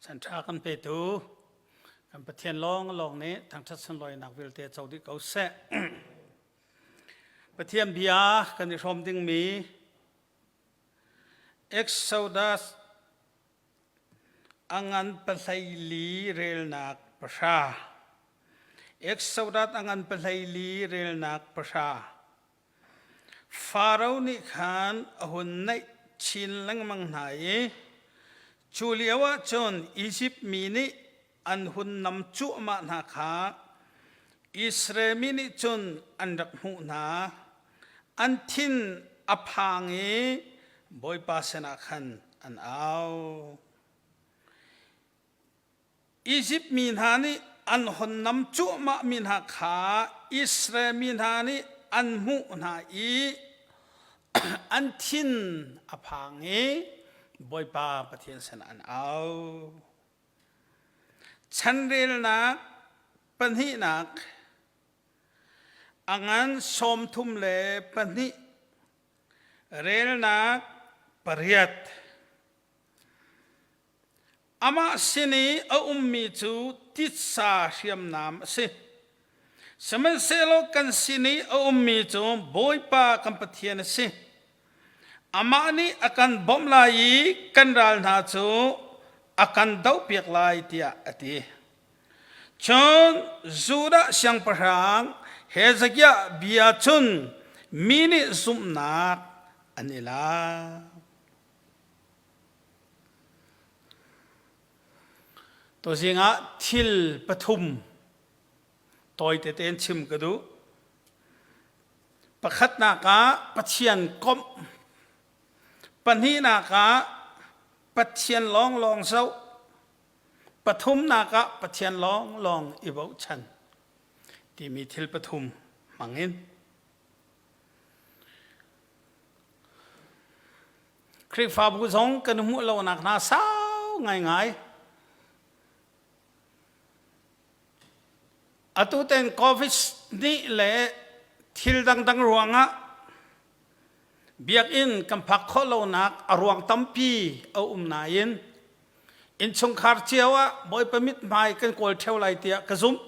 Chan ṭha kan petu kan Pathian lawng lawng nih thangṭhat sunlawinak vialte co dih ko seh. Pathian bia kan i hrawm dingmi Exodus a ngan pahleili relnak pahra. Exodus a ngan pahleili relnak pahra. Faro nih khan a hun naih chin lengmang hna i cu lioah cun Izipt mi nih an hun nam cuahmah hna kha Israel mi nih cun an rak hmuh hna. An thin a phang i Bawipa sinah khan an au. Izipt mi hna nih an hon nam cuahmahmi hna kha Israel mi hna nih an hmuh hna i an thin a phang i Bawipa Pathian sinah an au. Chanrelnak pahnihnak a ngan 32 relnak pariat. Amah sin i a ummi cu titsa hriamnam a si. Sihmanhsehlaw kan sin i a ummi cu Bawipa kan Pathian a si. Amah nih a kan bawmh lai i kan ral hna cu a kan dohpiak lai tiah a ti. Cun Judah siangpahrang Hezekiah bia cun mi nih zumhnak an i lak. Tuzing ah thil pathum tawi tete in chim ka duh. Pakhatnak ah Pathian komh. Pahnihnak ah Pathian lawnglawng zoh. Pathumnak ah Pathian lawnglawng i bochan timi thil pathum hmang in. Khrihfabu zong kan hmuh lonak hna sau ngaingai. Atu ten COVID nih le thil dangdang ruangah biakinn kan phak khawh lonak a ruang tampi a um nain innchungkhar cio ah Bawipa mithmai kan kawl ṭheo lai tiah ka zumh.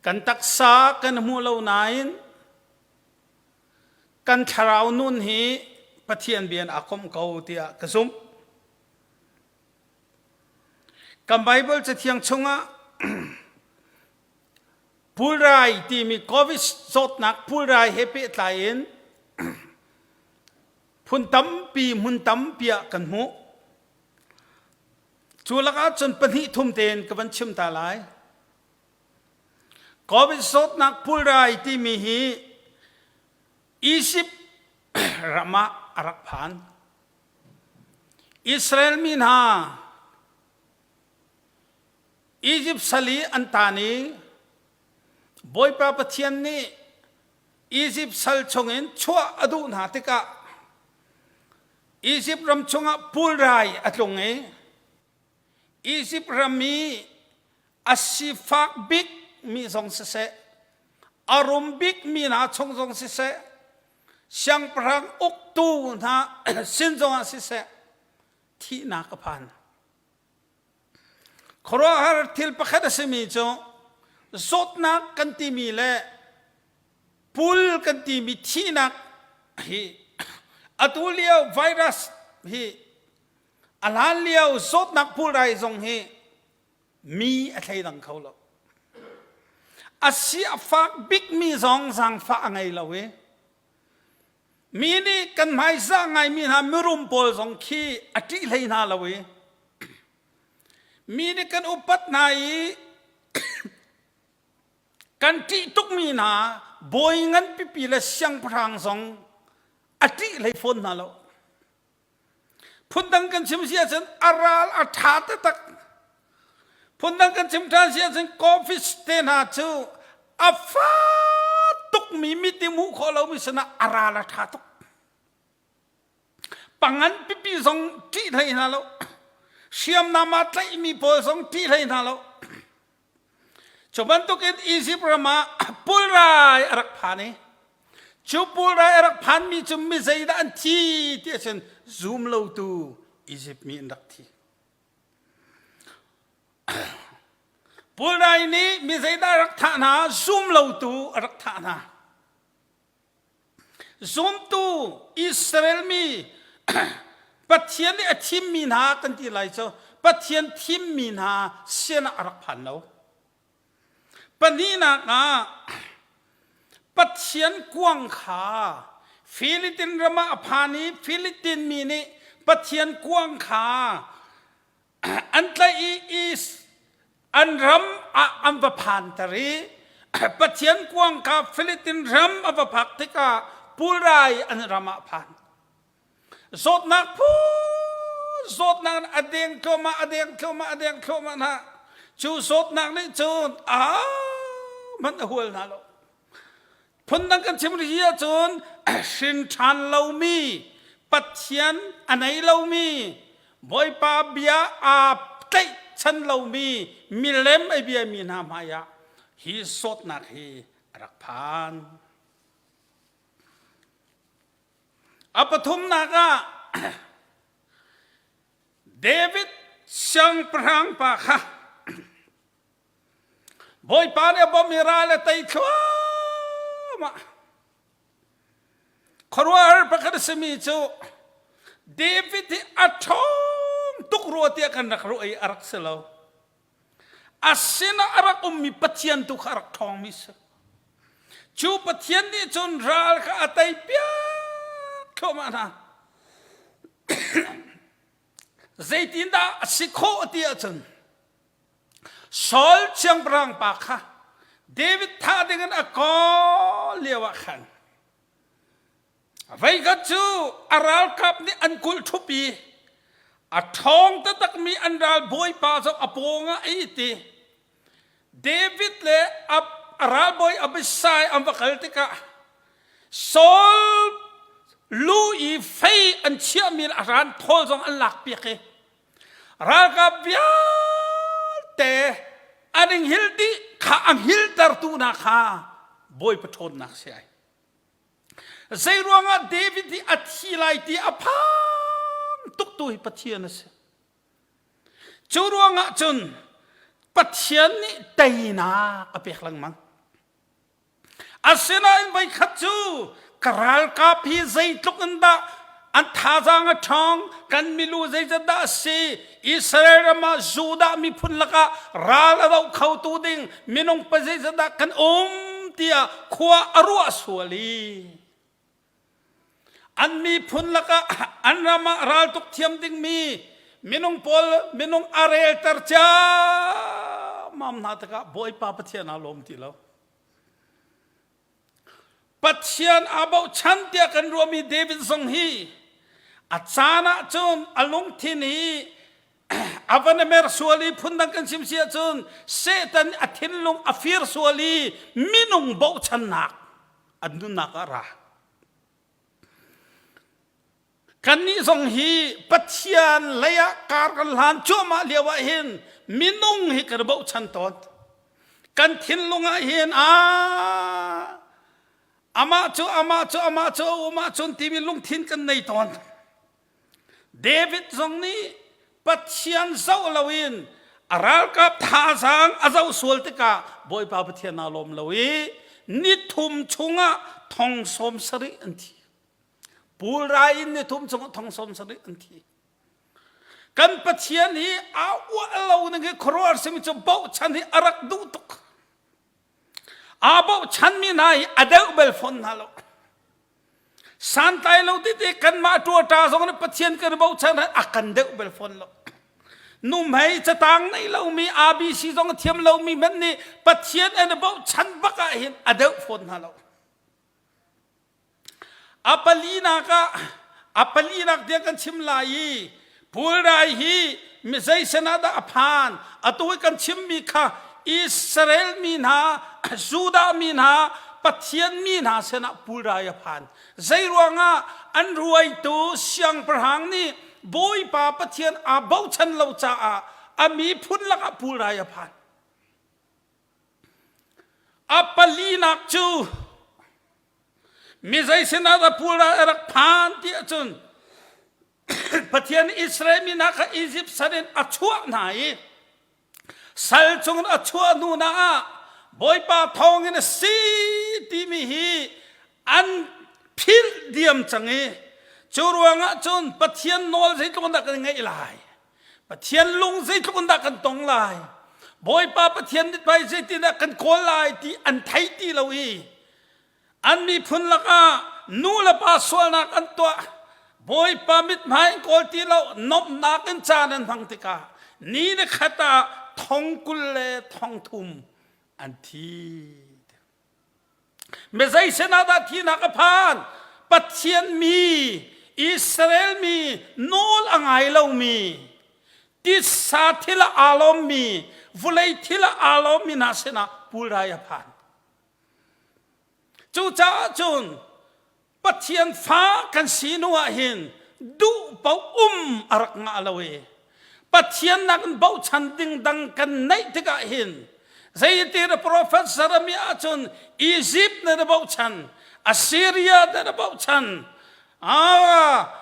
Kan taksa kan hmu lo nain kan thlarau nun hi Pathian bia in aa komh ko tiah ka zumh. Kan Bible cathiang chungah pulrai timi COVID zawtnak pulrai he pehtlai in phun tampi hmun tampi ah kan hmuh. Cu lakah cun pahnih thum tein ka van chim ta lai. Covid zawtnak pulrai timi hi Egypt ram ah a rak phan. Israel mi hna Egypt sal i an tan i Bawipa Pathian nih Egypt sal chungin chuah a duh hna tikah Egypt ram chungah pulrai a tlung i Egypt ram i a sifak bik mi zong siseh, a rum bik mi hna chung zong siseh, siangpahrang uktu hna sin zongah siseh, thihnak a phan. Khuaruahhar thil pakhat a simi cu zawtnak kan timi le pul kan timi thihnak hi atu lio virus hi a hlan lio zawtnak pulrai zong hi mi a thleidang kho lo. A si a fak bikmi zong zaangfah a ngei lo i mi nih kan hmaizah ngaimi hna mirum pawl zong khi a ṭih hlei hna lo i mi nih kan upat hna i kan ṭih tukmi hna bawi ngan pipi le siangpahrang zong a ṭih hlei fawn hna lo. Phundang kan chim si ahcun a ral a ṭha taktak. Phundang kan chim ṭhan si ahcun coffee te hna cu a fa tukmi mit i hmuh khawh lomi sinah a ral a ṭha tuk. Pangan pipi zong ṭih hlei hna lo. Hriamnam aa tlaihmi pawl zong ṭih hlei hna lo. Cu bantukin Izipt ram ah pulrai a rak phan i cu pulrai a rak phanmi cu mi zeidah an thi ti ahcun zum lotu Izipt mi an rak thi. Pulrai nih mi zeidah a rak thah hna? Zum lotu a rak thah hna. Zumtu Israel mi Pathian nih a thimmi hna kan ti lai cu Pathian thimmi hna sinah a rak phan lo. Pahnihnak ah Pathian kuang kha Philitin ram ah a phan i Philitin mi nih Pathian kuang kha an tlaih i East an ram ah an va phanter i Pathian kuang kha Philitin ram a va phak tikah pulrai an ram ah phan. Zawtnak phu zawtnak a deng thluahmah a deng thluahmah a deng thluahmah hna. Cu zawtnak nih cun a hmanh a hual hna lo. Phundang kan chim rih ahcun hrin ṭhan lomi Pathian a nei lomi Bawipa bia aa tlaihchan lomi milem a biami hna hmaiah hi zawtnak hi a rak phan. A pathumnak ah David siangpahrang pa kha Bawipa nih a bawmh i ral a tei thluahmah. Khuaruahhar pakhat a simi cu David hi a ṭhawng tuk rua tiah kan rak ruah i a rak si lo. A sinah a rak ummi Pathian tu kha a rak ṭhawngmi si. Cu Pathian nih cun ral kha a tei piak thluahmah hna. Zeitindah a si khawh ti ahcun Saul siangpahrang pa kha David thah dingin a kawl lio ah khan voikhat cu a ralkap nih an kulh ṭhup i a ṭhawng taktakmi an ral bawipa zong a pawngah a it i David le a ralbawi Abishai an va kal tikah Saul lu i fei an chiahmi a ran thawl zong an lakpiak i Ralkap vialte an in hil dih kha a hngiltertu hna kha Bawipa ṭhawnnak si ai. Zei ruangah David hi a thi lai ti a phang tuk tu hi Pathian a si. Cu ruangah cun Pathian nih teinak a pek lengmang. Asinain voikhat cu ka ralkap hi zeitluk in dah an thazaang a ṭhawng, kan milu zeizat dah a si, Israel ram ah Judah miphun lakah ral a doh khotu ding minung pa zeizat dah kan um tiah khua a ruah sual i an miphun lakah an ram ah raltuk thiam dingmi minung pawl minung a relter ciammam hna tikah Bawipa Pathian aa lawm ti lo. Pathian aa bochan tiah kan ruahmi David zong hi a caan ah cun a lungthin hi a van a mer sual i phundang kan chim si ahcun Satan a thinlung a fir sual i minung bochannak an nunnak ah ra. Kannih zong hi Pathian lei ah kar kan hlan cuahmah lio ah hin minung hi kan bochan tawn. Kan thinlung ah hin a amah cu amah cu amah cu amah cun timi lungthin kan nei tawn. David zong nih Pathian zoh loin a ralkap thazaang a zoh sual tikah Bawipa Pathian aa lawm lo i nithum chungah thong 70 an thi. Pulrai in nithum chungah thong 70 an thi. Kan Pathian hi aa uah lo ning hi khuaruahhar simi cu bochan hi a rak duh tuk. Aa bochanmi hna hi a deuh bel fawn hna lo. Santlai lo tete kanmah ṭuaṭa zong nih Pathian kan bochan a kan deuh bel fawn lo. Nuhmei catang nei lomi ABC zong a thiam lomi hmanh nih Pathian an bochan bak ah hin a deuh fawn hna lo. A palinak ah a palinak tiang kan chim lai i pulrai hi mi zei sin ah dah a phan atu i kan chimmi kha Israel mi hna Judah mi hna Pathian mi hna sinah pulrai a phan zei ruangah an ruaitu siangpahrang nih Bawipa Pathian aa bochan lo caah a miphun lakah pulrai a phan A palinak cu mi zei sinah dah pulrai a rak phan ti ahcun. Pathian Israel mi hna kha Izipt sal in a chuah hna i sal chungin a chuah hnu na ah Bawipa thawngin a si timi hi an philh diam cang i cu ruangah cun Pathian nawl zeitluk in dah kan ngeih lai Pathian lung zeitluk in dah kan tong lai Bawipa Pathian mithmai zeitindah kan kawl lai ti an thei ti lo i An miphun lakah nu le pa sualnak an tuah. Bawipa mithmai in kawl ti lo, nomhnak in caan an hmang tikah ni ni khat ah thong 20 le thong thum an thi. Mizei sinah dah thihnak a phan? Pathian mi, Israel mi, nawl a ngai lomi, titsa thil ah aa lawmmi, vawlei thil ah aa lawmmi hna sinah pulrai a phan. Cucaah cun Pathian fa kan si hnu ah hin duh paoh um a rak ngah lo i Pathian nakin bochan ding dang kan neih tikah hin zeitir profet Jeremiah ahcun Egypt na bochan Assyria na bochan ah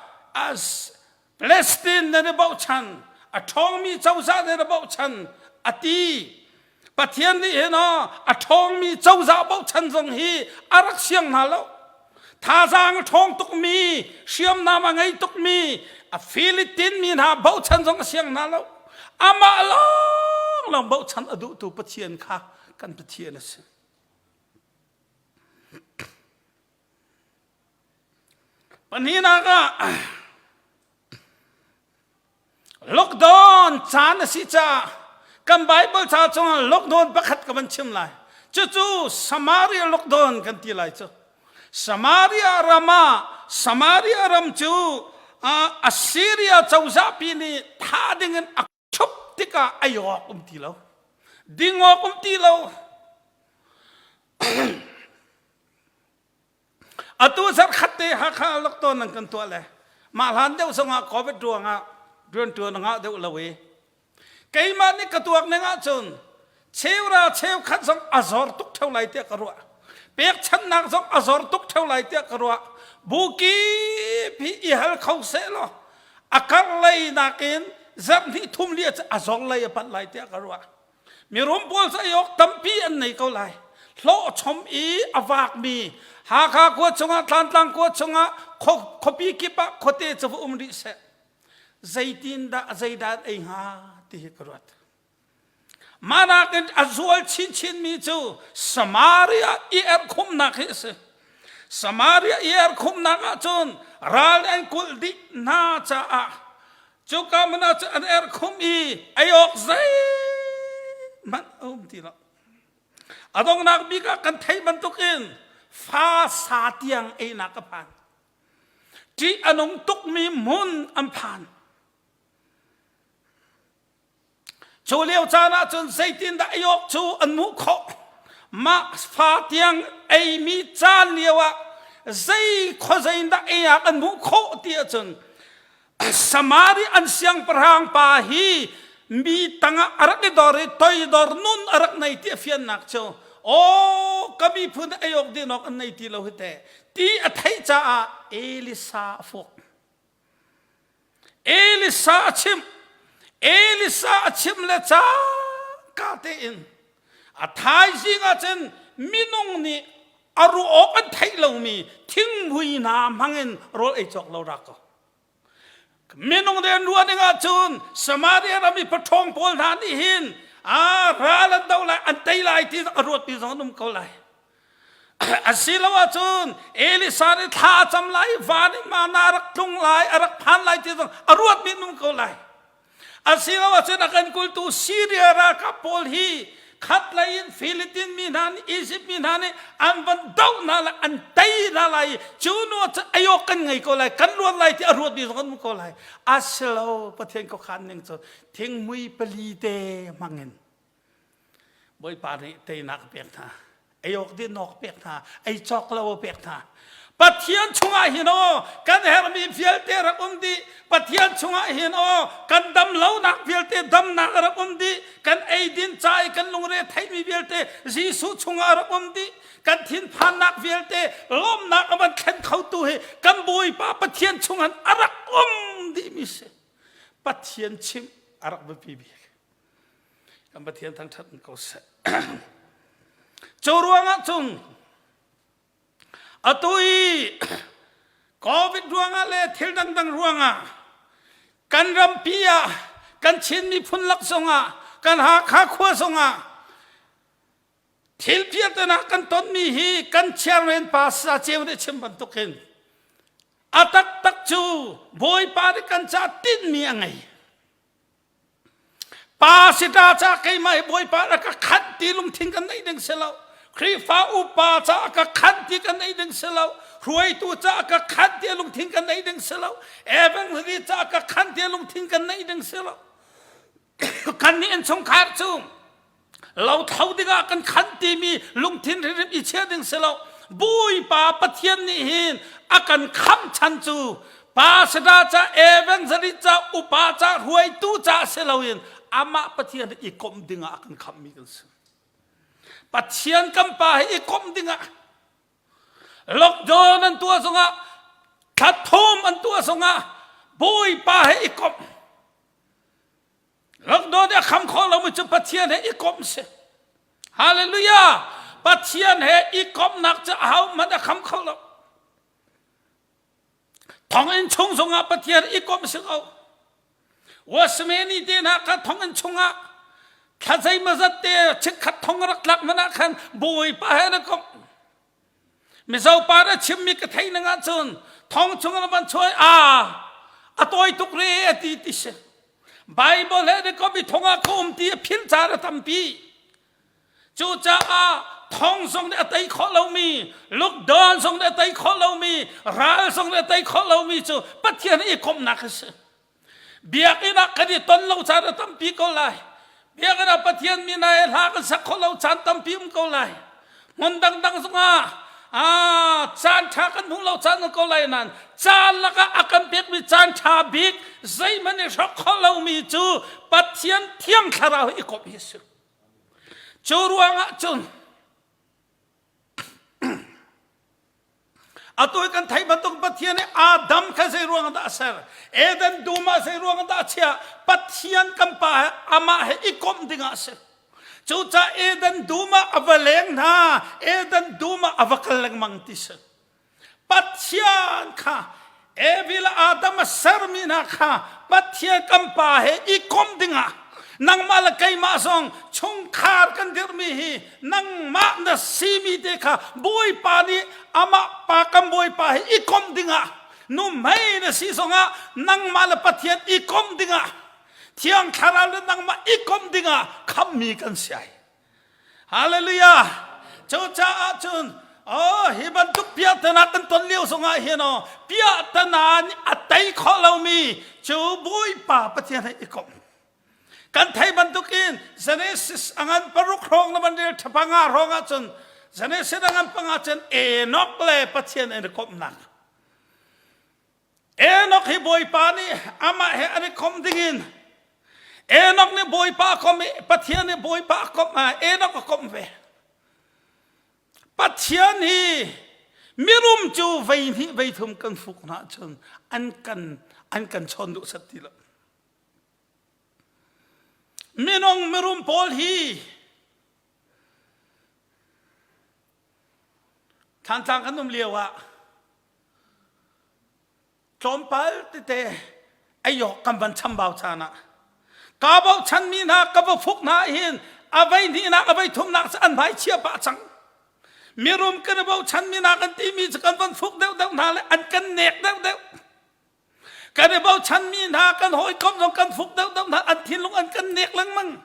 Palestine nan i bochan, a ṭhawngmi cozah nan i bochan a ti. Pathian nih hin a ṭhawngmi cozah bochan zong hi a rak siang hna lo. Thazaang a ṭhawng tukmi, hriamnam a ngei tukmi, a Philippine mi hna bochan zong a siang hna lo. Amah lawng lawng bochan a duhtu Pathian kha kan Pathian a si. Pahnihnak ah lockdown caan a si caah kan Bible ca chungah lockdown pakhat ka van chim lai. Cucu Samaria lockdown kan ti lai cu. Samaria ram ah Samaria ram cu Assyria cozah pi nih thah dingin a chup tikah ei awk um ti lo. Ding awk um ti lo. Atu zarhkhat te Hakha lockdown an kan tuah le mah hlan deuh zongah COVID ruangah rianṭuan a ngah deuh lo i keimah nih ka tuak ning ahcun cheura cheukhat zong a zor tuk ṭheo lai tiah ka ruah. Pekchanhnak zong a zor tuk ṭheo lai tiah ka ruah. Bu kip hi i hal kho seh law a karh lei nakin zarh hnih thum li a zor lei a panh lai tiah ka ruah. Mirum pawl cu ei awk tampi an nei ko lai. Hlawhchom i a vakmi Hakha khua chungah, Tlantlang khua chungah, khuapi kip ah khuate cu va um rih seh. Zeitindah zeidah an ei hnga ti hi ka ruat. Mah nakin a zual chinchinmi cu Samaria i erhkhumnak hi a si. Samaria i erhkhumnak ahcun ral an kulh dih hna caah Cuka hmun ah cun an erhkhum i ei awk zeihmanh a um ti lo. A donghnak bik ah kan theih bantukin fa sa tiang einak a phan. Ṭih a nung tukmi hmun an phan. Cu lio caan ah cun zeitindah ei awk cu an hmuh khawh? Mah fa tiang eimi caan lio ah zei khuazei in dah ei ah an hmuh khawh ti ahcun Samari an siangpahrang pa hi mi tangah a rak i dor i toidor nun a rak nei ti a fiannak cu aw ka miphun ei awk din awk an nei ti lo hi teh ti a theih caah Elisa a fuk. Elisa a chimh. Elisa a chimh le cangka tein a thaizing ah cun minung nih a ruah awk an theih lomi thinghmui hna hmangin rawl ei cawk lo ra ko. Minung nih an ruah ning ahcun Samaria ram i paṭhawng pawl hna nih hin a ral an do lai an tei lai ti a ruatmi zong an um ko lai. Asiloah cun Elisa nih thla a cam lai, van in mana a rak tlung lai, a rak phan lai ti zong a ruat men um ko lai. Asiloah cun a kan kultu Syria ralkap pawl hi khat lei in Philippine mi hna nih Egypt mi hna nih an van doh hna lai, an tei hna lai i cu nu ah cun ei awk kan ngei ko lai, kan luat lai ti a ruat mi zong an um ko lai. Asilo Pathian khuakhan ning cu thingmui pali te hmang in Bawipa nih teinak a pek hna. Ei awk din awk pek hna, ei cawk lo a pek hna. Pathian chungah hin aw kan herhmi vialte rak um dih. Pathian chungah hin aw kan dam lonak vialte damnak rak um dih. Kan eidin ca i kan lungre theihmi vialte Jesuh chungah rak um dih. Kan thinphannak vialte lawmnak a van thlen khotu hi kan Bawipa Pathian chungah a rak um dihmi si. Pathian chimh a rak biapi bik. Kan Pathian thangṭhat ko seh. Cu ruangah cun Atu i COVID ruangah le thil dangdang ruangah kan rampi ah kan Chin miphun lak zongah kan Hakha khua zongah thil piahtana kan tonmi hi kan chairman pa Sa Ceu nih chim bantukin a taktak cu Bawipa nih kan ca tinhmi a ngei. Pa sita ca keimah hi Bawipa rak ka khanh ti lungthin kan neih ding si lo. Khrihfa upa ca ka khanh ti kan neih ding si lo. Hruaitu ca ka khanh ti lungthin kan neih ding si lo. Evangelist ca ka khanh ti lungthin kan neih ding si lo. Kan nih innchungkhar cu lothlo dingah kan khan timi lungthin hrimhrim i chia ding si lo Bawipa Pathian nih hin a kan khamh chan cu pastor ca evangelist ca upa ca hruaitu ca si loin amah Pathian i komh dingah a kan khamhmi kan si Pathian kan pa hi i komh dingah lockdown an tuah zongah thla thum an tuah zongah Bawipa he i komh Lockdown nih a kham khawh lomi cu Pathian he i komh si. Hallelujah! Pathian he i komhnak cu ahohmanh a kham kho lo. Thonginn chung zongah Pathian i komh si ko. Wasmeni te hna kha thonginn chungah thla zeimawzat te chikkhat thong rak tlak hmanh ah khan Bawipa he na komh. Mizo pa na chimmi ka theih ning ahcun thong chung in van chuai a a tawi tuk re a ti ti si. Bible he ni kom i thong ah ka um ti a phil car a tampi. Cucaah thong zong nih a tei khawh lomi, lockdown zong nih a tei khawh lomi, ral zong nih a tei khawh lomi cu Pathian i komhnak a si. Biakinn ah kan i ton lo caan a tampi ko lai. Biakinn ah Pathian min ah hla kan sak khawh lo caan tampi um ko lai. Hmun dangdang zongah ah caan ṭha kan hmuh lo caan um ko lai nain caan lakah a kan pekmi caan ṭha bik zeihmanh i hrok khawh lomi cu Pathian thiang thlarau i komh hi a si. Cu ruangah cun Atu kan theih bantuk Pathian nih Adam kha zei ruang dah a ser? Eden dum ah zei ruang dah a chiah? Pathian kan pa he amah he i komh ding ah a si. Cucaah Eden dum ah a va leng hna, Eden dum ah a va kal lengmang ti si. Pathian kha Evi le Adam a sermi hna kha Pathian kan Pa he i komh dingah nangmah le keimah zong chungkhar kan dirhmi hi nangmah na simi te kha Bawipa nih amah pa kan Bawipa he i komh dingah nuhmei na si zongah nangmah le Pathian i komh dingah Thiang Thlarau le nangmah i komh dingah khammi kan si ai. Hallelujah! Cucaah cun oh hi bantuk piahtana kan ton lio zongah hin oh piahtana nih a tei khawh lomi cu Bawipa Pathian he i komh. Kan thei bantukin Genesis a ngan paruk hrawng na van rel thapanga hrawng ahcun Genesis a ngan panga cun Enoch le Pathian an i komhnak. Enoch hi Bawipa nih amah he an i komh dingin Enoch nih Bawipa a komh i Pathian nih Bawipa a komh ah Enoch a komh ve. Pathian hi mirum cu vei hnih vei thum kan fuk hna cun an kan an kan chawn duh sat ti lo. Minung mirum pawl hi Thlantlang kan um lio ah tlawmpal tete ayok kan van chambau caan ah kaa bochanmi hna ka va fuk hna hin a vei hnihnak a vei thumnak cu an hmai chia pah cang mirum kan i bochanmi hna kan timi cu kan van fuk deuhdeuh hna le an kan nek deuhdeuh Kan i bochanmi hna kan hawikom zong kan fuk deuhdeuh hna an thinlung an kan nek lengmang.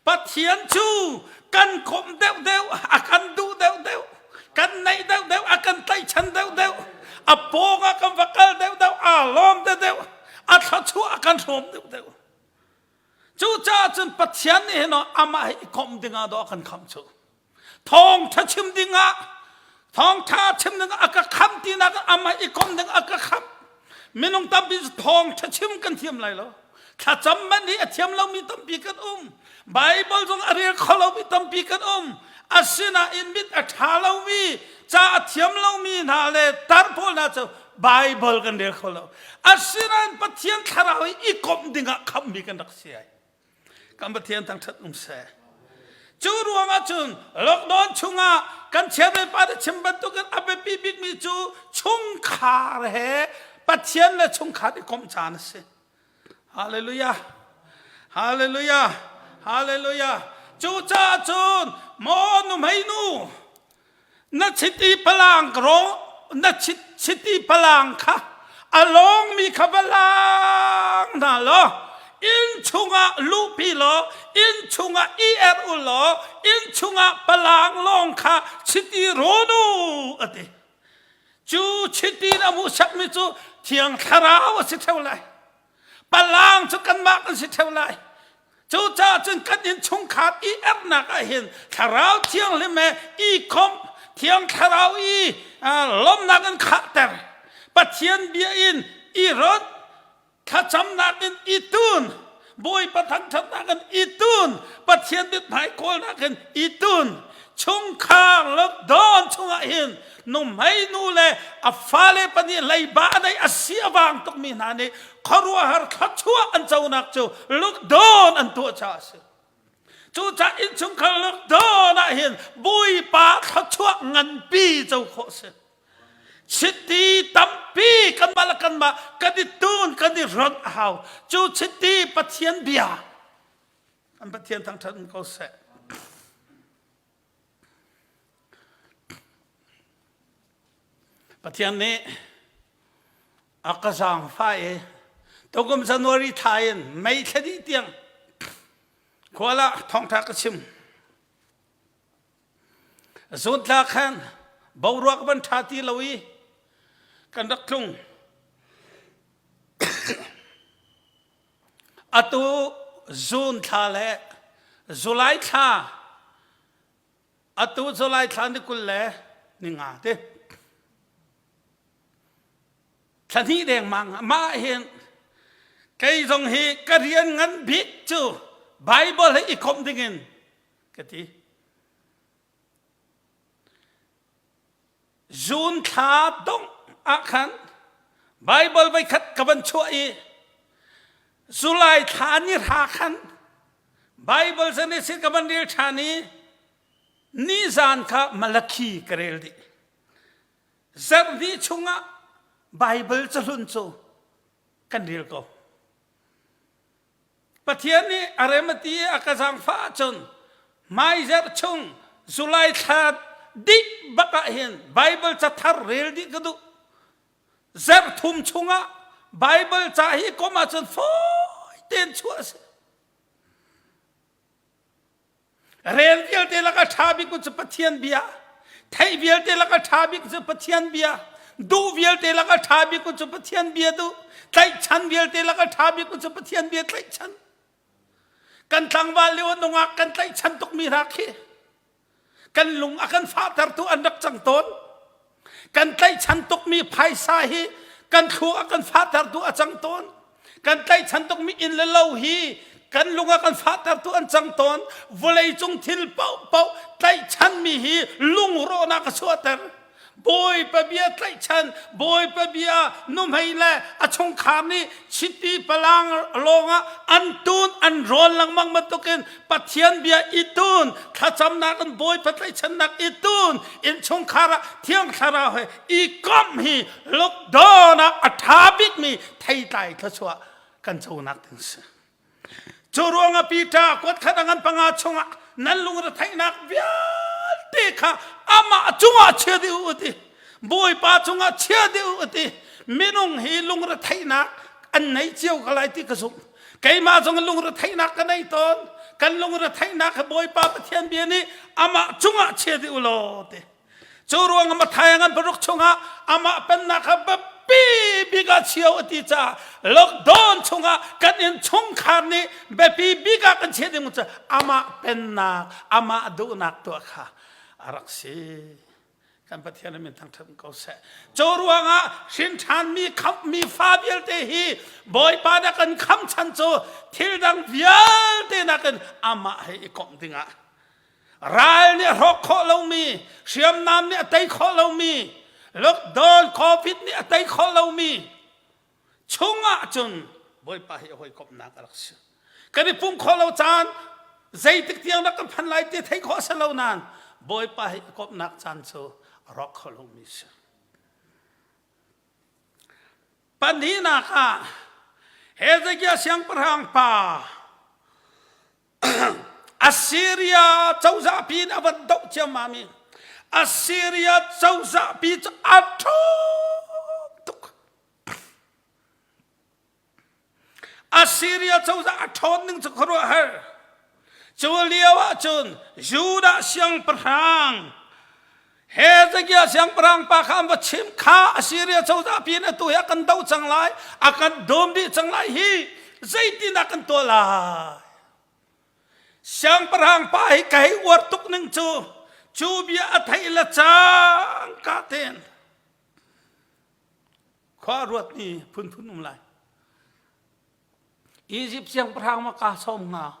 Pathian cu kan komh deuhdeuh, a kan duh deuhdeuh, kan naih deuhdeuh, a kan tlaihchan deuhdeuh, a pawng ah kan va kal deuhdeuh, aa lawm deuhdeuh, a thluachuah a kan hrawm deuhdeuh. Cucaah cun Pathian nih hin amah hi i komh dingah dawh a kan khamh cu. Thawngṭha chim dingah thawngṭha chim dingah a ka khamh tinak amah i komh ding a ka khamh. Minung tampi cu thawngṭha chim kan thiam lai lo. Thlacam manh hi a thiam lomi tampi kan um. Bible zong a rel kho lomi tampi kan um. Asinain mit a ṭha lomi, ca a thiam lomi hna le tar pawl hna cu Bible kan rel kho lo. Asinain Pathian thlarau i i komh dingah khamhmi kan rak si ai. Kan Pathian thangṭhat um seh. Cu ruangah cun lockdown chungah kan chairman pa nih chim bantukin a biapi bikmi cu chungkhar he Pathian le chungkhar i komh caan a si. Hallelujah. Hallelujah. Hallelujah. Cucaah cun maw nuhmei nu na chiti palang ro na chiti palang kha a lawngmi kha va lang hna law inn chungah luhpi law inn chungah i er u law inn chungah palang lawng kha chiti rawn u a ti cu chiti na hmuhsakmi cu thiang thlarau a si theo lai palang cu kanmah kan si theo lai Cucaah cun kan innchungkhar i ernak ah hin Thlarau Thianghlim he i komh, Thiang Thlarau i lawmhnak in khahter, Pathian bia in i rawnh, thlacamnak in i tun, Bawipa thangṭhatnak in i tun, Pathian mithmai kawlnak in i tun, chungkhar lockdown chungah hin nuhmei nu le a fale pahnih leiba a nei a si a vang tukmi hna nih khuaruahhar thluachuah an conak cu lockdown an tuah caah a si. Cucaah innchungkhar lockdown ah hin Bawipa thluachuah nganpi co khawh a si. Chiti tampi kanmah le kanmah kan i tun kan i ronh a hau. Cu chiti Pathian bia an Pathian thangṭhat in ko seh. Pathian nih a ka zaangfah i tukum January thla in May thla dih tiang khual ah thawngṭha ka chim. Zun thla khan boruak van ṭha ti lo i kan rak tlung. Atu June thla le July thla atu July thla ni 20 le ni nga te thla hnih dengmang mah hin kei zong hi ka rian ngan bik cu Bible he i komh dingin ka ti. June thla dongh ah khan Bible voikhat ka van chuah i July thla ni hra khan Bible Genesis ka van rel ṭhan i nizan kha Malakhi ka rel dih. Zarh hnih chungah Bible cahlun cu kan rel ko. Pathian nih a rem a ti i a ka zaangfah ahcun hmaizarh chung July thla dih bak ah hin Bible cathar rel dih ka duh. Zarh thum chungah Bible ca hi kom ahcun fawi tein chuah a si. Rel vialte lak a ṭha bik cu Pathian bia. Theih vialte lak a ṭha bik cu Pathian bia. Duh vialte lak a ṭha bik cu Pathian bia duh. Tlaihchan vialte lak a ṭha bik cu Pathian bia tlaihchan. Kan tlangval lio nungak kan tlaihchan tukmi hna khi kan lung a kan fahtertu an rak cang tawn. Kan tlaihchan tukmi phaisa hi kan thluak a kan fahtertu a cang tawn. Kan tlaihchan tukmi inn le lo hi kan lung a kan fahtertu an cang tawn. Vawleicung thil paohpaoh tlaihchanmi hi lungrawhnak a chuahter. Bawipa bia tlaihchan, Bawipa bia nuhmei le a chungkhar nih chiti palang lawngah an tun an rawn lengmang bantukin Pathian bia i tun, thlacamnak in Bawipa tlaihchannak i tun, innchungkhar ah Thiang Thlarau he i komh hi lockdown ah a ṭha bikmi theitlai thluachuah kan conak ding si. Cu ruangah Peter kuat khat a ngan panga chungah nan lungretheihnak vialte kha amah cungah chia dih u ti. Bawipa cungah chia dih u ti. Minung hi lungretheihnak an nei cio ka lai ti ka zumh. Keimah zong lungretheihnak ka nei tawn. Kan lungretheihnak hi Bawipa Pathian bia nih amah cungah chia dih u law ti. Cu ruang ah Matthai ngan paruk chungah amah pennak kha biapi bik ah chio a ti caah lockdown chungah kan innchungkhar nih biapi bik ah kan chiah ding cu amah pennak amah duhnak tuah kha. A rak si. Kan Pathian min thangṭhat ko seh. Cu ruangah hrin ṭhanmi khamhmi fa vialte hi Bawipa na kan khamh chan cu thil dang vialte nakin amah he i komh dingah ral nih a hrawk khawh lomi hriamnam nih a tei khawh lomi lockdown covid nih a tei khawh lomi chungah cun Bawipa hi a hawikomhnak a rak si. Kan i pum khawh lo caan zeitik tiang rak kan phan lai ti theih khawh a si lo nain Bawipa hi a komhnak caan cu a rawk kho lomi si. Pahnihnak ah Hezekiah siangpahrang pa Assyria cozah pi in a van doh ciammam i Assyria cozah pi cu a ṭhawng tuk. Assyria cozah a ṭhawn ning cu khuaruahhar. Cu lio ah cun Judah siangpahrang Hezekiah siangpahrang pa kha an va chim kha Assyria cozah pi in atu hi a kan doh cang lai, a kan dawm dih cang lai hi zeitindah kan tuah lai? Siangpahrang pa hi ka hei uar tuk ning cu cu bia a theih le cangka tein khua ruat ni phunphun um lai. Egypt siangpahrang ma ka sawm hnga?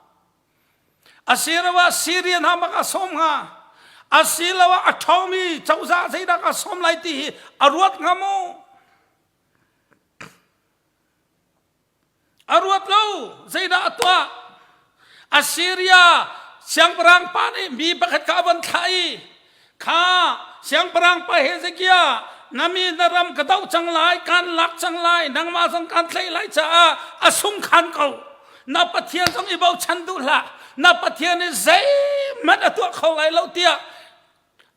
Asiloah Syria hna ma ka sawm hnga? Asiloah a ṭhawngmi cozah zeidah ka sawm lai ti hi a ruat hnga maw? A ruat lo. Zeidah a tuah? Assyria siangpahrang pa nih mi pakhat kha a von thlah i kha siangpahrang pa Hezekiah na mi na ram ka doh cang lai kan lak cang lai nangmah zong kan tlaih lai caah a sungkhan ko na pathian zong i bochan duh hlah na pathian nih zeihmanh a tuah kho lai lo tiah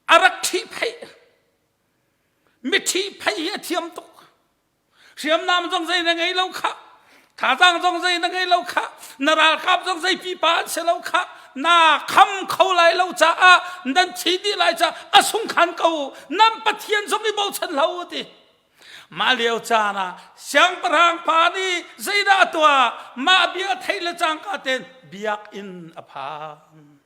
a rak ṭhihphaih mi ṭhihphaih hi a thiam tuk Hriamnam zong zei na ngei lo khah. Thazaang zong zei na ngei lo khah. Na ralkap zong zei pipa an si lo khah. Na kham kho lai lo caah nan thi dih lai caah a sungkhan ko nan Pathian zong i bochan hlah u ti. Mah lio caan ah siangpahrang pa nih zeidah a tuah? Mah bia theih le cangka tein biakinn a phan.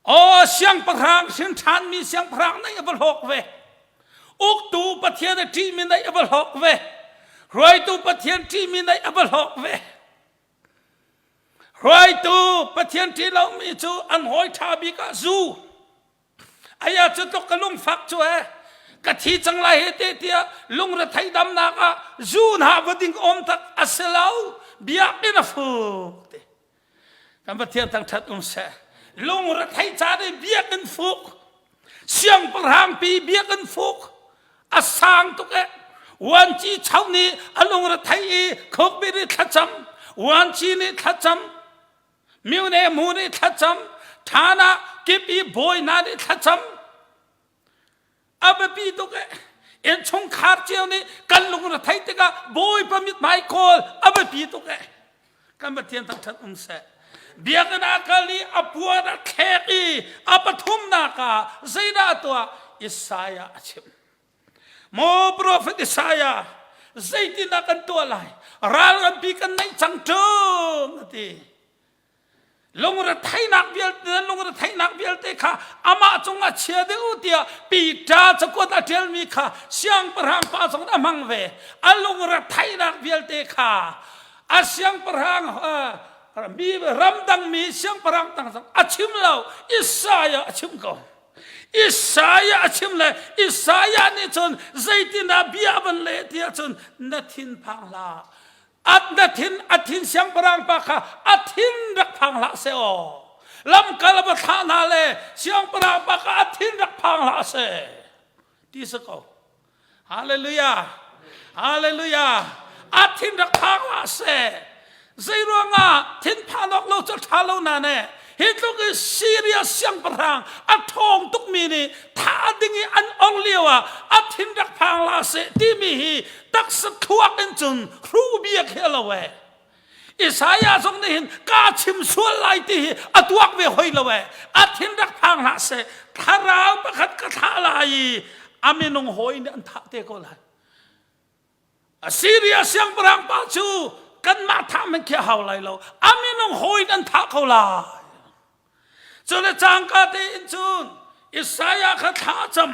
Aw siangpahrang hrin ṭhanmi siangpahrang naih a va hlawk ve. Uktu Pathian a ṭihmi naih a va hlawk ve. Hruaitu Pathian ṭihmi naih a va hlawk ve. Hruaitu Pathian ṭih lomi cu an hawi ṭha bik ah zu. Aya cu tluk ka lungfak cu he ka thi cang lai he te tiah lungre damnak ah zu hna va ding awm tak a si lo biakinn a fuk te. Kan Pathian thangṭhat um seh. Lungretheih caan i biakinn fuk, siangpahrang pi biakinn fuk, a sang tuk e. Uanci cho nih a lungrethei i khukbir i thlacam, uanci nih thlacam, myone mu nih thlacam, ṭhan ah kip i bawi hna nih thlacam. A biapi tuk e. Innchungkhar cio nih kan lungre theih tikah Bawipa mithmai kawl a biapi tuk e. Kan Pathian thangṭhat um seh. Biakinn ah kal i a puan a thlek i a pathumnak ah zeidah a tuah? Isaiah a chim. Maw profet Isaiah, zeitindah kan tuah lai? Ral nganpi kan neih cang ṭung a ti. Lungretheihnak vialte lungretheihnak vialte kha amah cungah chia dih u tiah Peter cakuat a ṭialmi kha siangpahrang pa zong a hmang ve. A lungretheihnak vialte kha a siangpahrang mi ramdangmi siangpahrang tang zong a chim lo Isaiah a chim ko. Isaiah a chim le Isaiah nih cun zeitindah bia van leh tiah cun na thinphang hlah na thin a thin siangpahrang pa kha a thin rak phang hlah seh aw lamkal a va thlah hna le siangpahrang pa kha a thin rak phang hlah seh ti si ko hallelujah hallelujah a thin rak phang hlah seh zei ruangah thin phan awk lo cu ṭha lo na ne hi tluk i Syria siangpahrang a ṭhawng tukmi nih thah ding i an ong lio ah a thin rak phang hlah seh timi hi taksa thluak in cun hruh bia khi a lo e Isaiah zong nih hin ka chim sual lai ti hi a tuak ve hoi lo e a thin rak phang hlah seh thlarau pakhat ka thlah lai i a minung hawi nih an thah te ko lai Assyria siangpahrang pa cu kanmah thah men khi a hau lai lo a minung hawi an thah ko lai cu le cangka tein cun. Isaiah kha thla cam.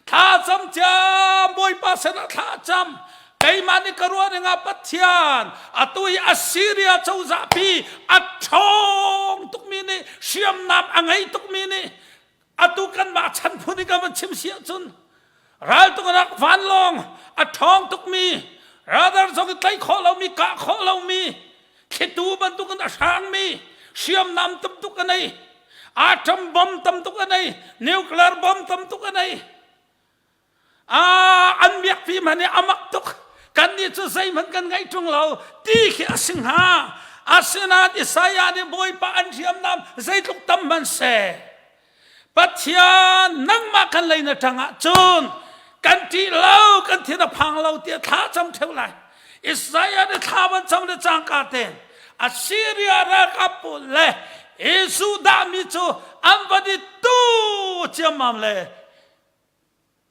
Thla cam ciam Bawipa sinah thla cam. Keimah nih ka ruah ning ah Pathian atu i Assyria cozah pi a ṭhawng tukmi nih hriamnam a ngei tukmi nih atu kanmah chan phun i ka van chim si ahcun raltuknak vanlawng a ṭhawng tukmi radar zong i tlaih khawh lomi kah khawh lomi thlitu bantukin a hrangmi hriamnam tam tuk a nei atom bomb tam tuk a nei nuclear bomb tam tuk a nei an miakpi hmanh i a mak tuk kannih cu zeihmanh kan ngaih ṭung lo ti khi a si hnga asinain Isaiah nih Bawipa an hriamnam zeitluk tam hmanh seh Pathian nangmah kan lei na ṭang ahcun kan ṭih lo kan thin a phang lo tiah thla cam ṭheu lai Isaiah nih thla van cam le cangka tein Assyria ralkap pawl le Judah mi cu an van i tu ciammam le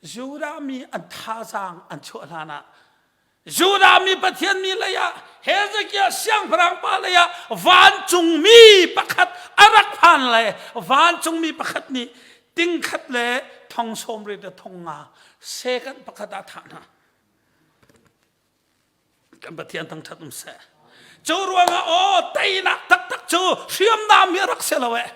Judah mi an thazaang an chuah hlan ah Judah mi Pathian mi lei ah Hezekiah siangpahrang pa lei ah vancungmi pakhat a rak phan le vancungmi pakhat nih tingkhat le thong sawm riat le thong nga second pakhat ah thah hna. Kan Pathian thangṭhat um seh. Cu ruangah aw teinak taktak cu hriamnam hi a rak si lo eh.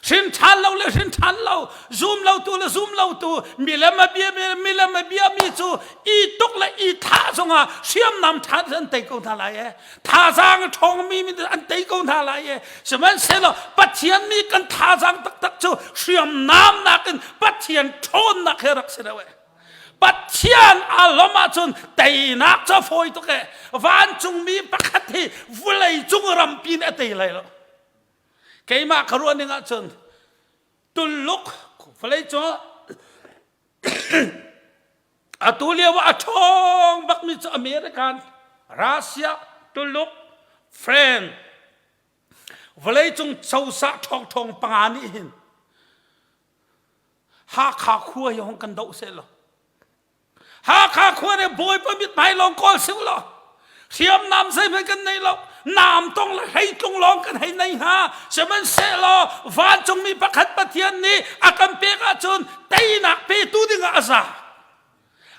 Hrin ṭhan lo le hrin ṭhan lo, zum lo tu le zum lo tu, milem a bia milem a bia mi cu i tuk le i thah zongah hriamnam ṭhan an tei ko hna lai eh. Thazaang a ṭhawngmi mi an tei ko hna lai eh. Sihmanhsehlaw Pathian mi kan thazaang taktak cu hriamnam nakin Pathian ṭhawnnak he rak si lo eh. Pathian aa lawmh ahcun teinak cu a fawi tuk e. Vancungmi pakhat hi vulei cung rampi nih a tei lai lo. Keimah ka ruah ning ahcun Tuluk vawlei cung atu lio ah a ṭhawng bakmi cu American, Russia, Tuluk, France, vawleicung cozah ṭhawngṭhawng panga nih hin Hakha khua hi hong kan doh seh law Hakha khua nih Bawipa mithmai lawng kawl sih law hriamnam zeihmanh kan nei lo nam tong le hreitlung lawng kan hei nei hnga sihmanhsehlaw vancungmi pakhat Pathian nih a kan pek ahcun teinak petu dingah a za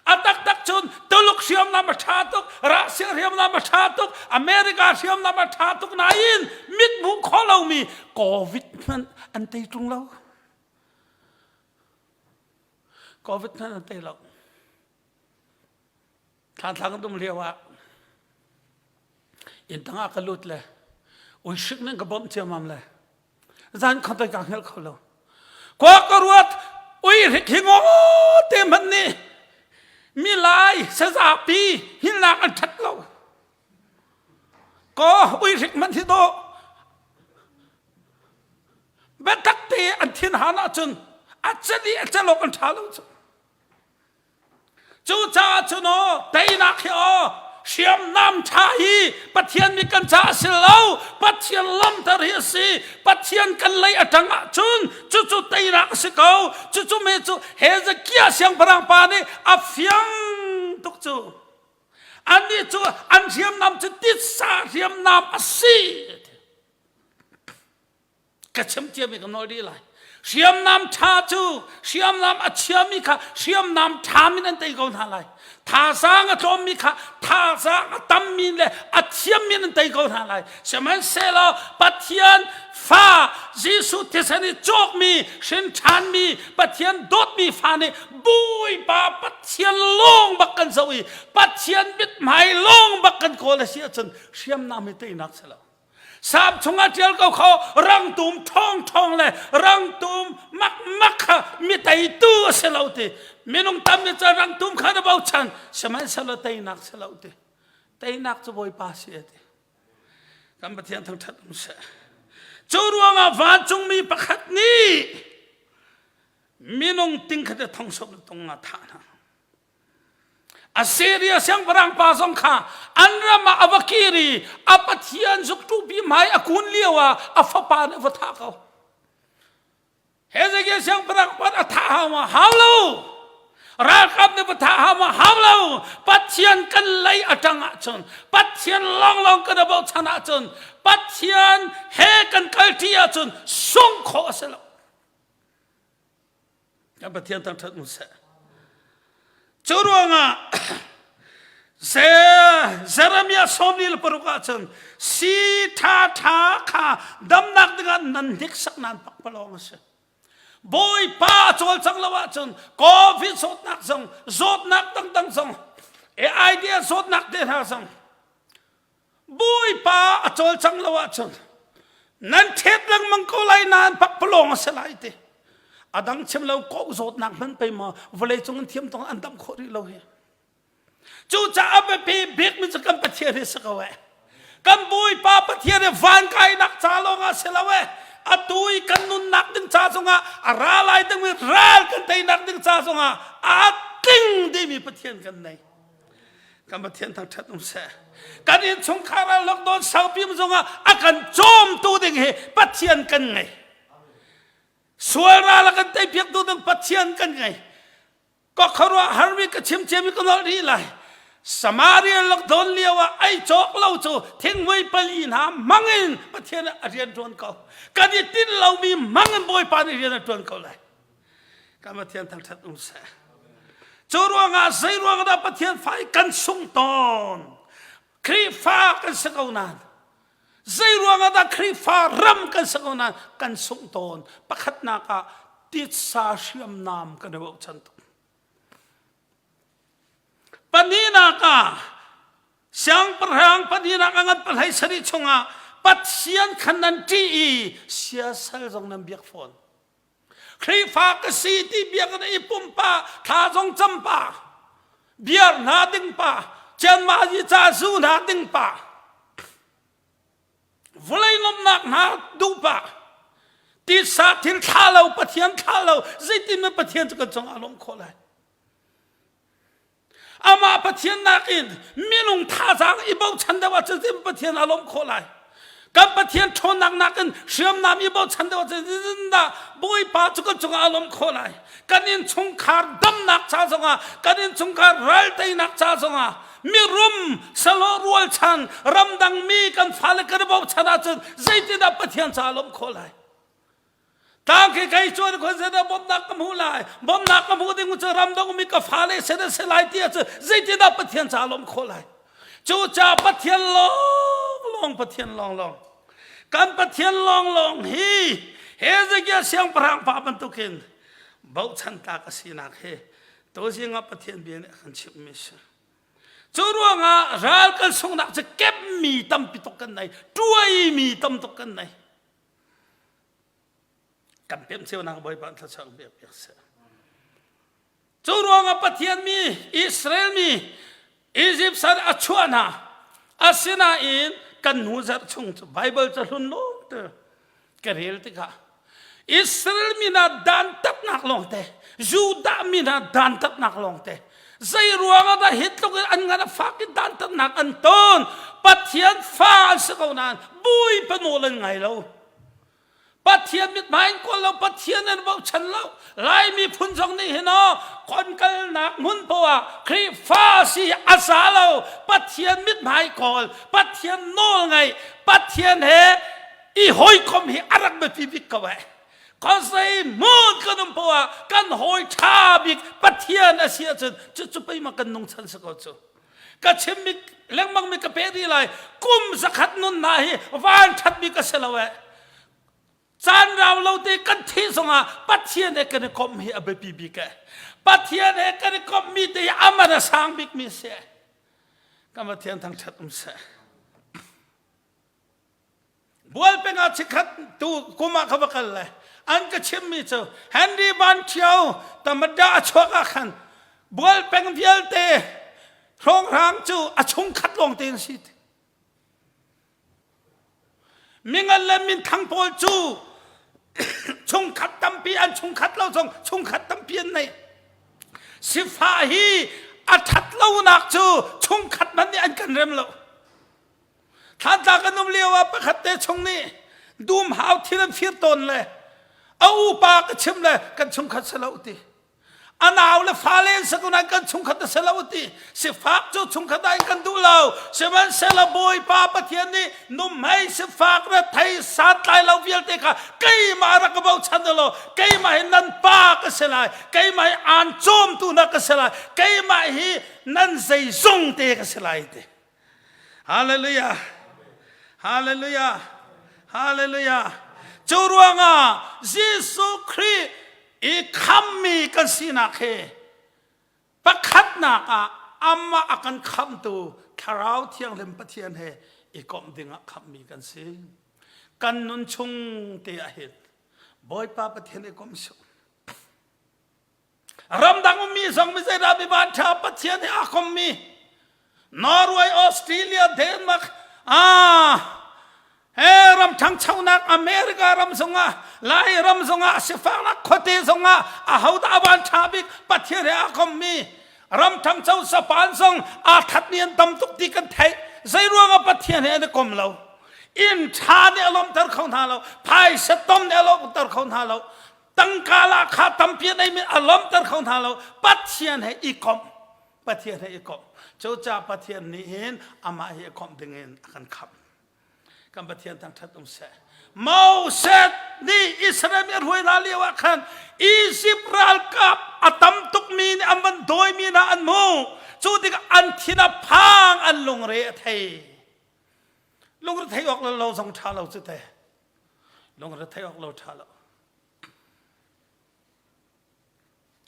a taktak cun Tuluk hriamnam a ṭha tuk Russia hriamnam a ṭha tuk America hriamnam a ṭha tuk nain mit hmuh khawh lomi COVID hmanh an tei ṭung lo Covid hmanh an tei lo. Thlanthlang kan um lio ah inn tang ah ka lut le ui hrik nan ka bawmh ciammam le zan khat ka hngelh kho lo. Kwa ka ruat ui hrik hi ngo te hmanh nih mi lai sazapi hinnak an that lo. Ko ui hrik hmanh hi dawh biatak te an thin han ahcun a cel i a cel awk an ṭha lo cu cucaah cun aw teinak hi aw hriamnam ṭha hi Pathian nih kan caah a si lo Pathian lamter hi a si Pathian kan lei a ṭang ahcun cucu teinak a si ko cucu me cu Hezekiah siangpahrang pa nih a fiang tuk cu annih cu an hriamnam cu titsa hriamnam a si Ka chim ciami ka nawl dih lai. Hriamnam ṭha cu hriamnam a chiami kha hriamnam ṭha min an tei ko hna lai. Thazaang a tlawmmi kha thazaang a tammi le a thiammi an tei ko hna lai. Sihmanhsehlaw Pathian fa Jesuh thisen i cawkmi, hrin ṭhanmi, Pathian dawtmi fa nih Bawipa Pathian lawng bak kan zoh i Pathian mithmai lawng bak kan kawl a si ahcun hriamnam hi teinak si lo. Sam chungah ṭial ko kho rangtum ṭhawngṭhawng le rangtum makmak kha mi teitu a si lo ti minung tam nih cun rangtum kha na bochan sihmanhsehlaw teinak si lo ti teinak cu Bawipa si a ti kan Pathian thangṭhat um seh cu ruangah vancungmi pakhat nih minung tingkhat le thong sawm le tong nga thah hna Assyria siangpahrang pa zong kha an ram ah a va kir i a pathian zukṭupi hmai a kun lio ah a fapa nih a va thah ko. Hezekiah siangpahrang pa a thah hau ma? Hau lo. Ralkap nih va thah hau ma? Hau lo. Pathian kan lei a ṭang ahcun, Pathian lawnglawng kan i bochan ahcun, Pathian he kan kalṭi ahcun sungh khawh a si lo. Kan Pathian thangṭhat um seh. Cu ruangah Jeremiah sawmli le paruk ah cun si ṭha ṭha kha damnak dingah nan hniksak nan pakpalawng a si. Bawipa a cawlcang lo ahcun COVID zawtnak zong zawtnak dangdang zong AIDS zawtnak te hna zong Bawipa a cawlcang lo ahcun nan ṭhet lengmang ko lai nain pakpalawng a si lai ti. A dang chim lo ko zawtnak hmanh pei maw vawlei cung an thiam tong an dam khawh rih lo hi. Cucaah biapi bikmi cu kan Pathian hi si ko eh. Kan Bawipa Pathian hi van kainak ca lawng ah si lo eh. Atu i kan nunnak ding ca zongah a ra lai dingmi ral kan teinak ding ca zongah a tling dimi Pathian kan nei. Kan Pathian thangṭhat um seh. Kan innchungkhar ah lockdown saupi zongah a kan cawmtu ding hi Pathian kan ngei. Sual ral a kan teipiaktu ding Pathian kan ngei. Ka khuaruah harmi ka chim ciami ka nolh rih lai. Samaria lockdown lio ah ei cawk lo cu thingmui pali hna hmangin Pathian a rian ṭuan ko. Kan i tinh lomi hmangin Bawipa nih rian a ṭuan ko lai. Kan Pathian thangṭhat um seh. Cu ruangah zei ruang dah Pathian fa i kan sung tawn? Khrihfa kan si ko nain zei ruangah dah Khrihfa ram kan si ko nain kan sungh tawn? Pakhatnak ah titsa hriamnam kan i bochan tuk. Pahnihnak ah siangpahrang pahnihnak a ngan pahlei sarih chungah Pathian khan nan ṭih i siasal zong nan biak fawn. Khrihfa ka si ti biakinn i pumpa thla zong cam pa biar hna ding pa cianma yi ca zu hna ding pa vawlei lawmhnak hna duh pa titsa thil thla lo Pathian thla lo zeitin men Pathian cu kan cungah lawmh khawh lai Amah Pathian nakin minung thazaang i bochan deuh ahcun zeitin Pathian a lawmh khawh lai? Kan Pathian ṭhawnnak nakin hriamnam i bochan deuh ahcun zeitindah Bawipa cu kan cungah a lawmh khawh lai? Kan innchungkhar damnak ca zongah, kan innchungkhar ral teinak ca zongah, mirum salo rualchan ramdang mi kan fale kan i bochan ahcun zeitindah Pathian ca a lawmh khawh lai? Tang khi kai chuan khon se da bawmhnak ka hmu lai bawmhnak ka hmu ding cu ramdang mi ka fale se da se lai ti cu zeitindah Pathian ca lawm khawh lai cu ca Pathian lawng lawng Pathian lawng lawng kan Pathian lawng lawng hi Hezekiah siangpahrang pa bantukin bochan tlak a sinak hi tuzing ah Pathian bia nih a kan chimhmi si Cu ruangah ral kan sunghnak cu kepmi tampi tuk kan nei tuaimi tam tuk kan nei Kan pemh cionak Bawipa thluachuah kan pek piak seh. Cu ruangah Pathian mi Israel mi Egypt sal a chuah hna. Asinain kan hnu zarh chung cu Bible ca hlun lawng te ka rel tikah Israel mi hna dantatnak lawngte Judah mi hna dantatnak lawngte zei ruangah dah hi tluk in an ngan a fak i dantatnak an ton Pathian fa an si ko nain Bawipa nawl an ngai lo Pathian mithmai in kawl lo Pathian an bochan lo Laimi phun zong nih hin aw kon kalnak hmun poah Khrihfa si a za lo Pathian mithmai kawl Pathian nawl ngai Pathian he i hawikom hi a rak biapi bik ko eh Khuazei hmun kan um poah kan hawi ṭha bik Pathian a si ahcun cucu pei ma kan nungchan si ko cu ka chimmi lengmang mi ka pe rih lai kum zakhat nun na hi van ṭhat mi ka si lo eh caan rau lo te kan thih zongah Pathian he kan i komh hi a biapi bik eh Pathian he kan i komh mi te hi aman a sang bik mi si kan Pathian thangṭhat um seh Bualpeng ah chikkhat tu kum ah ka va kal le an ka chimmi cu Henry Van Thio tamada a chuak ah khan Bualpeng vialte hrawnghrang cu a chungkhat lawng te an si. Mingan le minthang pawl cu chungkhat tampi an chungkhat lo zong chungkhat tampi an nei. Sifah hi a ṭhat lonak cu chungkhat man nih an kan rem lo. Thlantla kan um lio ah pakhat te chung nih dum hau thil an fir tawn le a upa ka chim le kan chungkhat si lo ti. A nau le fale an si ko nain kan chungkhat a si lo ti. Sifak cu chungkhat ah in kan duh lo. Sihmanhsehlaw Bawipa Pathian nih nuhmei sifak rethei santlai lo vialte kha keimah rak ka bochan law keimah hi nan pa ka si lai. Keimah hi aan cawmtu na ka si lai. Keimah hi nan zeizong te ka si lai ti. Hallelujah. Hallelujah. Hallelujah. Cu ruangah Jesuh Khrih i khammi kan sinak hi pakhatnak ah amah a kan khamtu Thlarau Thianghlim Pathian he i komh dingah khammi kan si. Kan nun chung te ah hin Bawipa Pathian i komh sih. Ramdang ummi zong mi zeidah mi van ṭha Pathian he aa kommi Norway, Australia, Denmark, ah he ram ṭhangchonak America ram zongah Lai ram zongah sifaknak khuate zongah ahodah a van ṭha bik Pathian he aa kommi ram ṭhangcho Japan zong aa thatmi an tam tuk ti kan theih zei ruangah Pathian he an i kom lo inn ṭha nih a lawmter kho hna lo phaisa tom nih a lawmter kho hna lo tangka lahkhah tampi an eimi a lawmter kho hna lo Pathian he i komh Pathian he i komh cucaah Pathian nih hin amah hi i komh ding in a kan khamh kan Pathian thangṭhat um seh Moses nih Israel mi a hruai hna lio ah khan Egypt ralkap a tam tukmi nih an van dawimi hna an hmuh cu tikah an thin a phang an lungre a thei lungre thei awk lo zong ṭha lo cu te lungre thei awk lo ṭha lo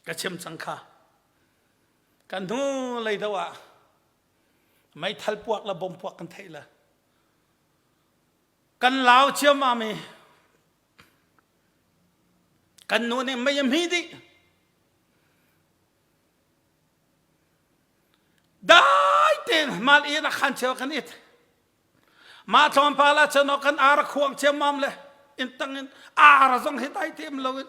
ka chim cang kha kan hnu lei do ah meithal puak le bom puak kan theih le kan lau ciammam i kan nu nih mei a hmi dih dai tein mal in a khan cheu kan it Mah tlawmpal ah cun kan ar a khuang ciammam le inn tang in ar zong hi dai te um lo in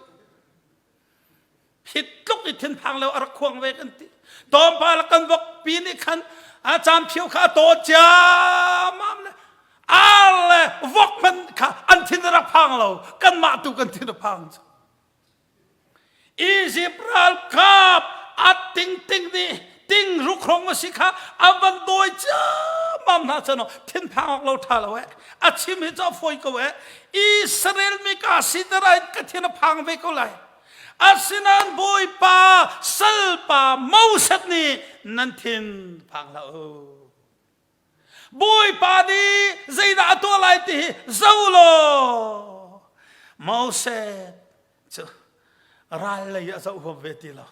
hi tluk i thinphang lo a rak khuang ve kan ti. Tlawmpal ah kan vokpi nih khan a camphio kha a taw ciammam le ar le vok hmanh kha an thin a rak phang lo kanmah tu kan thin a phang cu. Izipt ralkap a tingting nih ting rukrong a si kha a van dawi ciammam hna cun thinphang awk lo ṭha lo eh a chim hi cu a fawi ko eh Israel mi ka si terai ka thin a phang ve ko lai asinain Bawipa salpa Moses nih nan thin phang hlah u Bawipa nih zeidah a tuah lai ti hi zo law Moses cu ral lei a zoh huam ve ti lo.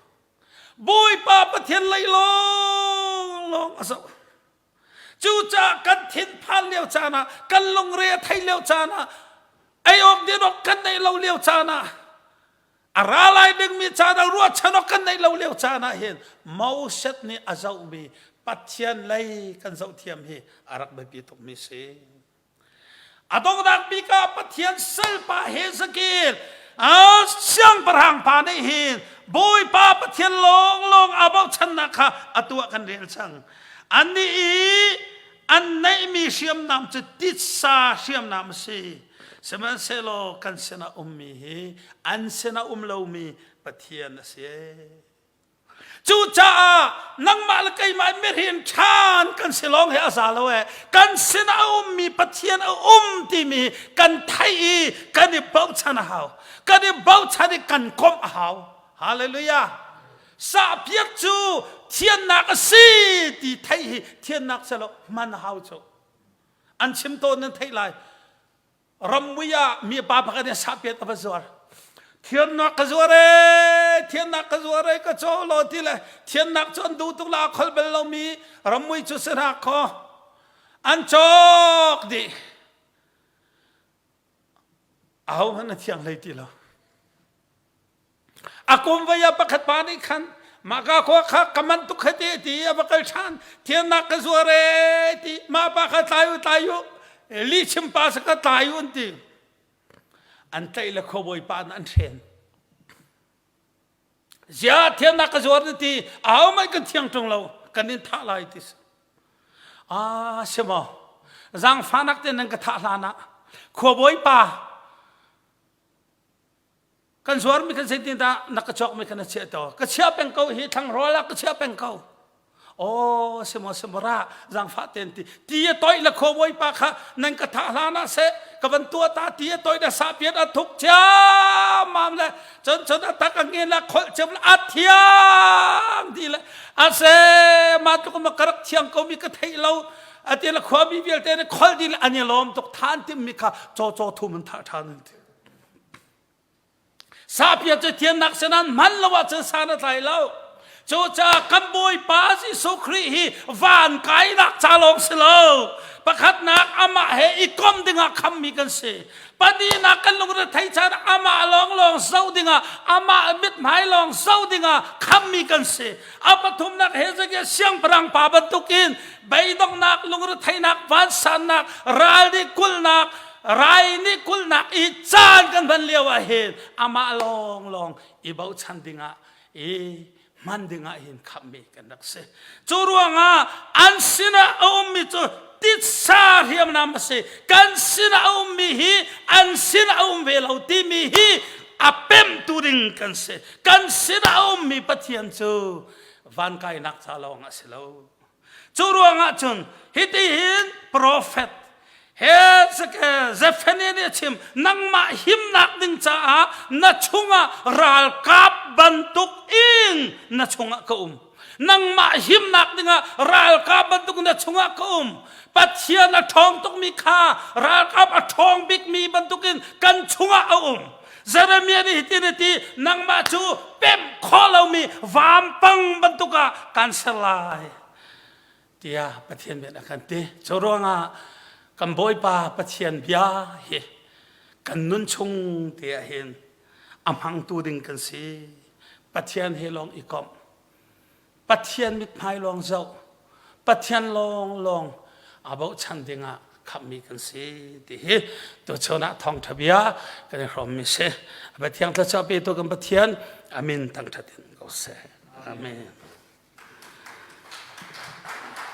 Bawipa Pathian lei lawnglawng a zoh. Cucaah kan thinphan lio caan ah, kan lungre a thei lio caan ah, ei awk din awk kan neih lo lio caan ah, A ra lai dingmi caan ah ruahchan awk kan neih lo lio caan ah hin Moses nih a zohmi Pathian lei kan zoh thiam hi a rak biapi tukmi si. A donghnak bik ah Pathian salpa Hezekiel siangpahrang pa nih hin Bawipa Pathian lawnglawng aa bochannak kha a tuah kan rel cang. Annih i an neihmi hriamnam cu titsa hriamnam a si. Sihmanhsehlaw kan sinah ummi hi an sinah um lomi Pathian a si. Cucaah nangmah le keimah mihrin ṭhan kan si lawng hi a za lo ee. Kan sinah a ummi Pathian a um timi kan theih i kan i bochan a hau. Kan i bochan i kan komh a hau. Hallelujah. Sahpiat cu thiannak a si ti theih hi thiannak si lo hman a hau cu. An chim tawn nan theih lai. Rammui ah mi pa pakhat nih sahpiat a va zuar. Thiannak ka zuar ee, thiannak ka zuar ee, ka caw law ti le thiannak cu an duh tuk la a khol bal lomi rammui cu si hna khaw. An cawk dih. Ahohmanh a thiang hlei ti lo. A kum voi ah pakhat pa nih khan mahka khua kha ka man tuk hei ti ti a va kal ṭhan thiannak ka zuar ee ti mah pa kha tlai u tlai u lihchim pa sa ka tlai u an ti an tlaih le khuabawi pa an hren zia thiannak ka zuar na ti ahohmanh kan thiang ṭung lo kan in thah lai ti si ah simaw zaangfahnak te nan ka thah hlan ah khuabawi pa. Kan zuarmi kan zeitin dah na ka cawkmi kha na chiah to? Ka chia peng ko hi thlangrawl ah ka chia peng ko. Aw simo simo ra zangfah ten ti ti a toih la kho bawipa kha nan ka thah hlan ah seh ka van tua ta ti a toih na sa piat a thuk ciammam le cun cun a tak a ngen la kholh ciam la a thiang ti le a se ma tluk ma ka rak thiang ko mi ka theih lo a ti la khuami vialte nih khol di le an i lawm tuk than tim mi kha caw caw thum an thah ṭhan an ti Sapia cu thiannak sinan hman lo ahcun san a tlai lo. Cucaah kan Bawipa Jesuh Khrih hi van kainak ca lawng si lo. Pakhatnak amah he i kom dingah khammi kan si. Pahnihnak kan lungre thei caan amah lawnglawng zoh dingah amah mithmai lawng zoh dingah khammi kan si. A pathumnak Hezekiah siangpahrang pa bantukin beidonghnak, lungretheihnak, vansannak, ral nih kulhnak, rai nih kulhnak i caan kan hman lio ah hin amah lawnglawng i bochan dingah i hman dingah hin khamhmi kan rak si. Cu ruangah an sinah a ummi cu titsa hriamnam a si. Kan sinah a ummi hi an sinah a um ve lo timi hi a pemtu ding kan si. Kan sinah a ummi Pathian cu van kainak ca lawng a si lo. Cu ruangah cun hitihin profet he Zephaniah nih a chim nangmah himnak ding caah na chungah ralkap bantuk in na chungah ka um nangmah himnak dingah ralkap bantuk na chungah ka um Pathian a ṭhawng tukmi kha ralkap a ṭhawng bikmi bantukin kan chungah a um Jeremiah nih hitin a ti nangmah cu pemh khawh lomi vampang bantuk ah kan ser lai tiah Pathian bia a kan ti. Cu ruangah kan Bawipa Pathian bia hi kan nun chung te ah hin a hmangtu ding kan si. Pathian he lawng i komh. Pathian mithmai lawng zoh, Pathian lawnglawng aa bochan dingah khamhmi kan si ti hi tuchun ah thawngṭha bia kan i hrawmmi si. Pathian thluachuah petu kan Pathian amin thangṭhat in ko seh. Amen.